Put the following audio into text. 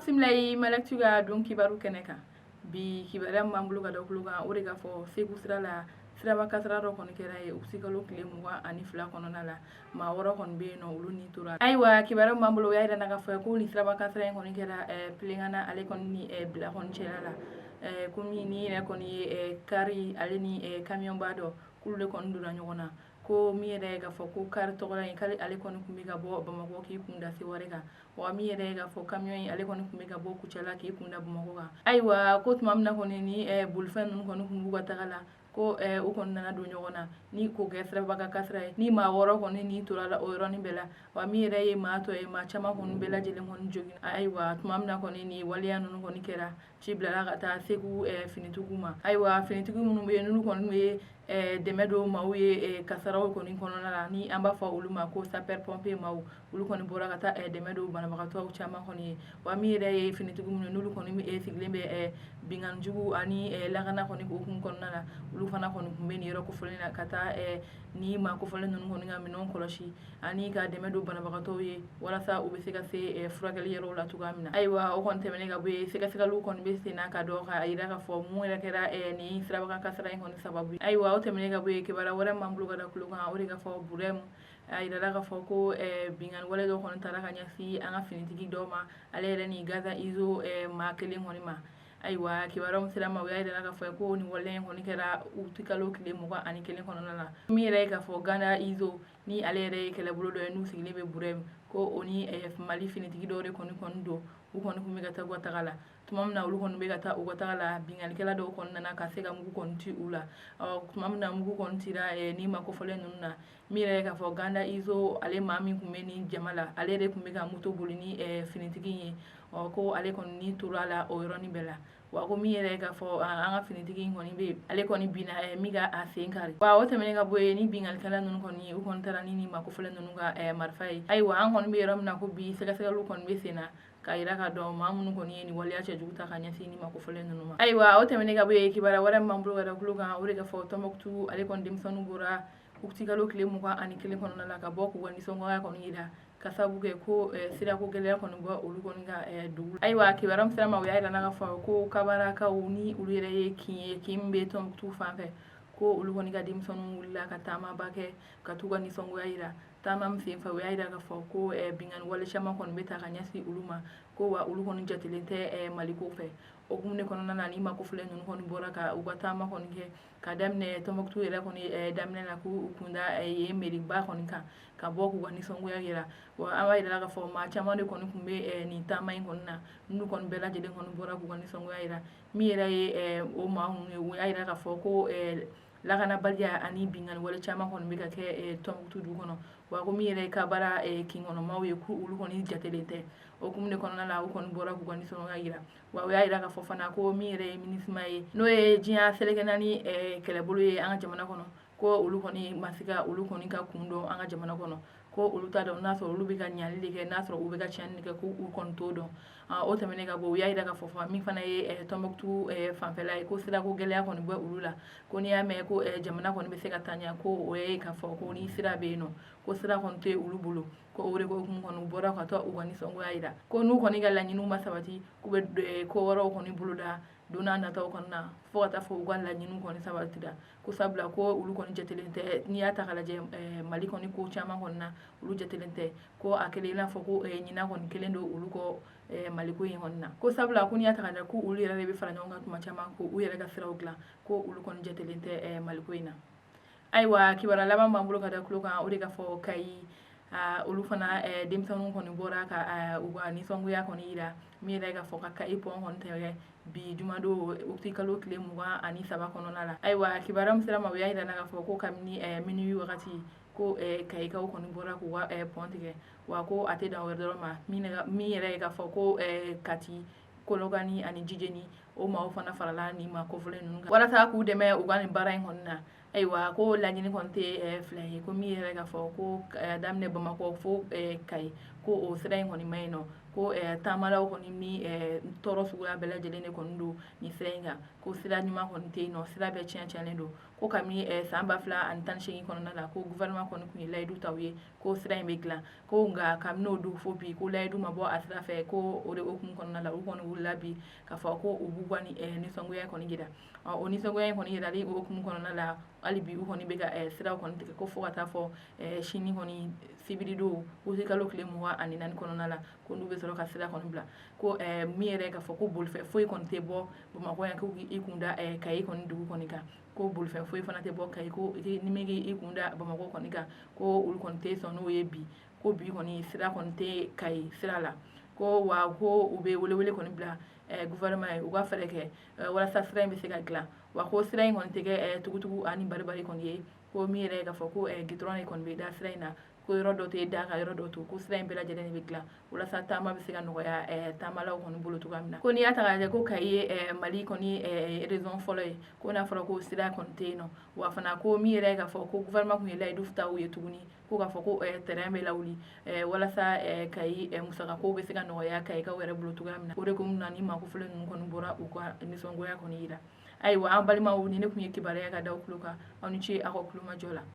Bisimila i Mali Actu ka don kibaru kɛnɛ kan. Bi kibaruya min b'an bolo ka da tulo kan, o de k'a fɔ Segu sira la, siraba kasara dɔ kɔni kɛra yen utikalo tile 22 kɔnɔna la. Maa 6 kɔni bɛ yen nɔ, olu ni tora. Ayiwa, kibaruya min b'an bolo, o y'a yira k'a fɔ ko nin siraba kasara in kɔni kɛra Pelengana ale kɔni ni Bila kɔni cɛla la. Komi ni yɛrɛ kɔni ye kari ale ni kamiyɔnba dɔ, k'olu de kɔni donna ɲɔgɔn na. Ko min yɛrɛ ye k'a fɔ ko kari tɔgɔla in, k'ale ale kɔni tun bɛ ka bɔ Bamakɔ k'i kun da Seware kan, wa min yɛrɛ ye k'a fɔ kamiyɔn in, ale kɔni tun bɛ ka bɔ Kucala k'i kun da Bamakɔ kan. Ayiwa, ko tuma min na kɔni ni bolifɛn ninnu kɔni tun b'u ka taga la, ko u kɔni nana don ɲɔgɔn na ni k'o kɛ siraba ka kasara ye, ni maa 6 kɔni ni tora la o yɔrɔnin bɛɛ la. Wa min yɛrɛ ye maa tɔ ye, maa caman kɔni bɛɛ lajɛlen kɔni jogin. Ayiwa, tuma min na kɔni ni waleya ninnu kɔni kɛra, ci bilala ka taa Segu finitigiw ma. Ayiwa, finitigi minnu bɛ yen, n'olu kɔni bɛ dɛmɛ don maaw ye kasaraw kɔni kɔnɔna la, ni an b'a fɔ olu ma ko sapeur pompier maaw, olu kɔni bɔra ka taa dɛmɛ don banabagatɔw caman kɔni ye. Wa min yɛrɛ ye finitigi minnu, n'olu kɔni sigilen bɛ binkannijugu ani lakana kɔni hukumu kɔnɔna la, olu fana kɔni tun bɛ nin yɔrɔ kofɔlen na ka taa ni maa kofɔlen ninnu kɔni ka minɛnw kɔlɔsi ani ka dɛmɛ don banabagatɔw ye, walasa u bɛ se ka se furakɛli yɔrɔw la cogoya min na. Ayiwa, o kɔni tɛmɛnen ka bɔ yen, sɛgɛsɛgɛliw kɔni bɛ sen na ka dɔn ka yira k'a fɔ mun yɛrɛ kɛra nin sirabakan kasara in kɔni sababu ye. Ayiwa, o tɛmɛnen ka bɔ yen, kibaruya wɛrɛ min b'an bolo ka da tulo kan, o de k'a fɔ Burɛmu, a yirala k'a fɔ ko binkanni wale dɔ kɔni taara ka ɲɛsin an ka finitigi dɔw ma, ale yɛrɛ ni Gaza Izo maa kelen kɔni ma. Ayiwa, kibaruya min sera ma, o y'a yira k'a fɔ ko nin wale in kɔni kɛra utikalo tile 21 kɔnɔna la. Min yɛrɛ ye k'a fɔ Ganda Izo, ni ale yɛrɛ ye kɛlɛbolo dɔ ye n'u sigilen bɛ Burɛmu, ko o ni Mali finitigi dɔw de kɔni don, u kɔni tun bɛ ka taa u ka taga la. Tuma min na olu kɔni bɛ ka taa u ka taga la, binkannikɛla dɔw kɔni nana ka se ka mugu kɔni ci u la. Tuma min na mugu kɔni cira ni maa kofɔlen ninnu na, min yɛrɛ ye k'a fɔ Ganda Izo, ale maa min tun bɛ nin jama la, ale yɛrɛ tun bɛ ka moto boli ni finitigi ye, ko ale kɔni ni tora la o yɔrɔnin bɛɛ la. Wa ko min yɛrɛ ye k'a fɔ an ka finitigi in kɔni bɛ yen, ale kɔni binna min ka a sen kari. Wa o tɛmɛnen ka bɔ yen, ni binkannikɛla ninnu kɔni, u kɔni taara ni maa kofɔlen ninnu ka marifa ye. Ayiwa, an kɔni bɛ yɔrɔ min na ko bi, sɛgɛsɛgɛliw kɔni bɛ sen na k'a yira ka dɔn maa minnu kɔni ye nin waleya cɛjugu ta ka ɲɛsin ni maa kofɔlen ninnu ma. Ayiwa, o tɛmɛnen ka bɔ yen, kibaruya wɛrɛ min b'an bolo ka da tulo kan, o de k'a fɔ Tɔnbɔkutu ale kɔni denmisɛnninw bɔra utikalo tile 21 kɔnɔna la ka bɔ k'u ka nisɔngoya kɔni yira, ka sababu kɛ ko sirako gɛlɛya kɔni bɔ olu kɔni ka dugu. Ayiwa, kibaruya min sera ma, o y'a yira k'a fɔ ko Kabarakaw, ni olu yɛrɛ ye kin ye, kin min bɛ Tɔnbɔkutu fan fɛ, ko olu kɔni ka denmisɛnninw wulila ka taamaba kɛ ka t'u ka nisɔngoya yira. Taama min senfɛ, o y'a yira k'a fɔ ko binkanni wale caman kɔni bɛ ta ka ɲɛsin olu ma, ko wa olu kɔni jatelen tɛ Maliko fɛ. O hukumu de kɔnɔna na, ni maa kofɔlen ninnu kɔni bɔra ka u ka taama kɔni kɛ ka daminɛ Tɔnbɔkutu yɛrɛ kɔni daminɛ la, k'u kunda yen meriba kɔni kan, ka bɔ k'u ka nisɔngoya yira. Wa an b'a yira k'a fɔ maa caman de kɔni tun bɛ nin taama in kɔni na, n'u kɔni bɛɛ lajɛlen kɔni bɔra k'u ka nisɔngoya yira. Min yɛrɛ ye o maa ninnu ye, u y'a yira k'a fɔ ko lakanabaliya ani binkanni wale caman kɔni bɛ ka kɛ Tɔnbɔkutu dugu kɔnɔ. Wa ko min yɛrɛ ye Kabara kin kɔnɔmaw ye, ko olu kɔni jatelen tɛ. O hukumu de kɔnɔna la, u kɔni bɔra k'u ka nisɔngoya yira. Wa u y'a yira k'a fɔ fana ko min yɛrɛ ye MINUSMA ye, n'o ye diɲɛ seleke naani kɛlɛbolo ye an ka jamana kɔnɔ, ko olu kɔni ma se ka olu kɔni ka kun dɔn an ka jamana kɔnɔ, ko olu t'a dɔn n'a sɔrɔ olu bɛ ka ɲali de kɛ, n'a sɔrɔ u bɛ ka tiɲɛni de kɛ, ko u kɔni t'o dɔn. O tɛmɛnen ka bɔ, u y'a yira k'a fɔ min fana ye Tɔnbɔkutu fanfɛla ye, ko sirako gɛlɛya kɔni bɛ olu la, ko n'i y'a mɛn ko jamana kɔni bɛ se ka taa ɲɛ, ko o ye k'a fɔ ko ni sira bɛ yen nɔ, ko sira kɔni tɛ olu bolo. Ko o de ko hukumu kɔni, u bɔra ka taa u ka nisɔngoya yira, ko n'u kɔni ka laɲiniw ma sabati, k'u bɛ ko wɛrɛw kɔni boloda don n'a nataw kɔni na, fo ka taa fɔ u ka laɲiniw kɔni sabatira. Ko sabula ko olu kɔni jatelen tɛ, n'i y'a ta k'a lajɛ Mali kɔni ko caman kɔni na, olu jatelen tɛ, ko a kɛlen i n'a fɔ ko ɲina kɔni kelen don olu kɔ Maliko in kɔni na. Ko sabula ko n'i y'a ta k'a lajɛ, ko olu yɛrɛ de bɛ fara ɲɔgɔn kan tuma caman ko u yɛrɛ ka siraw dilan, ko olu kɔni jatelen tɛ Maliko in na. Ayiwa, kibaruya laban b'an bolo ka da tulo kan, o de k'a fɔ Kayi, olu fana denmisɛnninw kɔni bɔra ka u ka nisɔngoya kɔni yira. Min yɛrɛ k'a fɔ ka Kayi pɔn kɔni tigɛ bi jumadon utikalo tile 23 kɔnɔna la. Ayiwa, kibaruya min sera ma, o y'a yira k'a fɔ ko kabini minuit wagati, ko Kayikaw kɔni bɔra k'u ka pɔn tigɛ. Wa ko a tɛ dan o yɔrɔ dɔrɔn ma, min yɛrɛ ye k'a fɔ ko Kati, Kolokani ani Jijeni, o maaw fana farala nin maa kofɔlen ninnu kan walasa k'u dɛmɛ u ka nin baara in kɔni na. Ayiwa, ko laɲini kɔni tɛ fila ye, ko min yɛrɛ k'a fɔ ko daminɛ Bamakɔ fo Kayi, ko o sira in kɔni ma ɲi nɔ. Ko taamalaw kɔni ni tɔɔrɔ suguya bɛɛ lajɛlen de kɔni don nin sira in kan. Ko sira ɲuman kɔni tɛ yen nɔ, sira bɛɛ tiɲɛ tiɲɛnen don. Ko kabini san 2018 kɔnɔna la, ko gouvernement kɔni tun ye layidu ta u ye ko sira in bɛ dilan. Ko nka kabini o don fo bi, ko layidu ma bɔ a sira fɛ. Ko o de hukumu kɔnɔna la, u kɔni wulila bi k'a fɔ ko u b'u ka ni nisɔngoya kɔni jira. O nisɔngoya in kɔni yirali hukumu kɔnɔna la, hali bi u kɔni bɛ ka siraw kɔni tigɛ, ko fo ka taa fɔ sini kɔni sibiridon, utikalo tile 24 kɔnɔna la, ko n'u bɛ sɔrɔ ka sira kɔni bila. Ko min yɛrɛ k'a fɔ ko bolifɛn foyi kɔni tɛ bɔ Bamakɔ yan ko k'i kun da Kayi kɔni dugu kɔni kan, ko bolifɛn foyi fana tɛ bɔ Kayi ko ni min k'i kun da Bamakɔ kɔni kan, ko olu kɔni tɛ sɔn n'o ye bi. Ko bi kɔni sira kɔni tɛ Kayi sira la. Ko wa ko u bɛ welewele kɔni bila gouvernement ye, u ka fɛɛrɛ kɛ walasa sira in bɛ se ka dilan. Wa ko sira in kɔni tɛ kɛ tugutugu ani baribari kɔni ye. Ko min yɛrɛ k'a fɔ ko gidɔrɔn de kɔni bɛ da sira in na, ko yɔrɔ dɔ tɛ da ka yɔrɔ dɔ to, ko sira in bɛɛ lajɛlen de bɛ dilan walasa taama bɛ se ka nɔgɔya taamalaw kɔni bolo cogoya min na. Ko n'i y'a ta k'a lajɛ, ko Kayi ye Mali kɔni région fɔlɔ ye ko n'a fɔra ko sira kɔni tɛ yen nɔ. Wa fana ko min yɛrɛ k'a fɔ ko gouvernement tun ye layidu ta u ye tuguni, ko k'a fɔ ko train bɛ lawuli walasa Kayi musakako bɛ se ka nɔgɔya Kayikaw yɛrɛ bolo cogoya min na. O de kun na ni maa kofɔlen ninnu kɔni bɔra u ka nisɔngoya kɔni yira. Ayiwa, an balimaw, ni ne tun ye kibaruya ka da aw tulo kan. Aw ni ce aw ka kulomajɔ la.